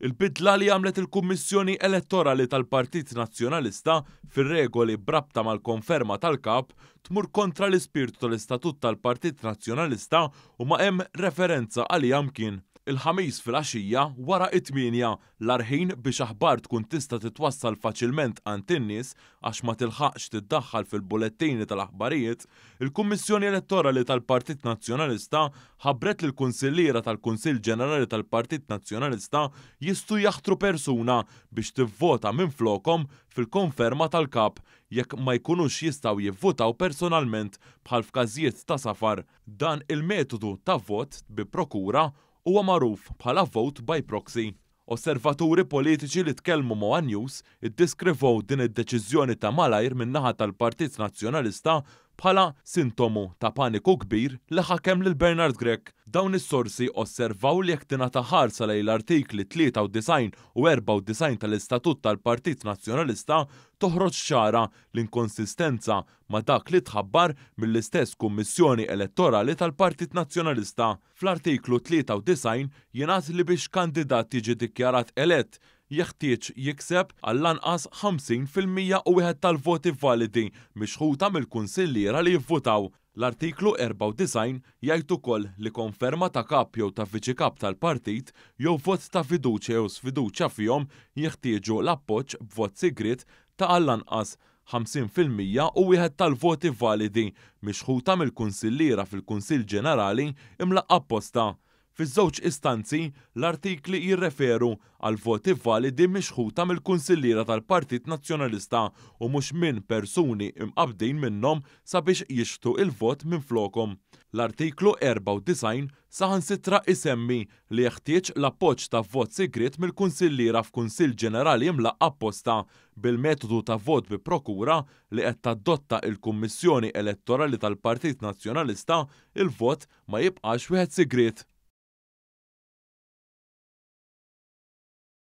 Il-bidla li għamlet il-Kummissjoni Elettorali tal-Partit Nazzjonalista fir-regoli b'rabta mal-konferma tal-Kap tmur kontra l-ispirtu tal-Istatut tal-Partit Nazzjonalista u ma hemm referenza għaliha mkien. Il-Ħamis filgħaxija wara t-tmienja, l-agħar ħin biex aħbar tkun tista' titwassal faċilment għand in-nies għax ma tilħaqx tiddaħħal fil-bulettini tal-aħbarijiet, il-Kummissjoni Elettorali tal-Partit Nazzjonalista ħabbret li l-kunsilliera tal-Kunsill Ġenerali tal-Partit Nazzjonalista jistgħu jaħtru persuna biex tivvota minflokhom fil-konferma tal-Kap jekk ma jkunux jistgħu jivvutaw personalment bħal f'każijiet ta' safar. Dan il-metodu ta' vot bi prokura huwa magħruf bħala vote by proxy. Osservaturi politiċi li tkellmu ma' one News iddeskrivew din id-deċiżjoni ta' malajr min-naħa tal-Partit Nazzjonalista bħala sintomu ta' paniku kbir li ħakem lil Bernard Grech. Dawn is-sorsi osservaw li jekk tingħata ħarsa lejn l-artikli 93 u 94 tal-Istatut tal-Partit Nazzjonalista toħroġ ċara l-inkonsistenza ma' dak li tħabbar mill-istess Kummissjoni Elettorali tal-Partit Nazzjonalista. Fl-artiklu 93 jingħad li biex kandidat jiġi dikjarat elett jeħtieġ jikseb għall-anqas 50% u 1 tal-voti validi mixħuta mill-kunsilliera li jivvutaw. L-artiklu 94 jgħid ukoll li konferma ta' kap jew ta' viċi-kap tal-partit jew vot ta' fiduċja jew sfiduċja fihom jeħtieġu l-appoġġ b'vot sigriet ta' għall-anqas 50% u 1 tal-voti validi mixħuta mill-kunsilliera fil-Kunsill Ġenerali imlaqqa' apposta. Fiż-żewġ istanzi, l-artikli jirreferu għal voti validi mixħuta mill-kunsilliera tal-Partit Nazzjonalista u mhux minn persuni imqabbdin minnhom sabiex jixħtu il-vot minflokhom. L-artiklu 94 saħansitra isemmi li jeħtieġ l-appoġġ ta' vot sigriet mill-kunsilliera f'Kunsill Ġenerali imlaqqa' apposta. Bil-metodu ta' vot bi prokura li qed tadotta il-Kummissjoni Elettorali tal-Partit Nazzjonalista, il-vot ma jibqax wieħed sigriet.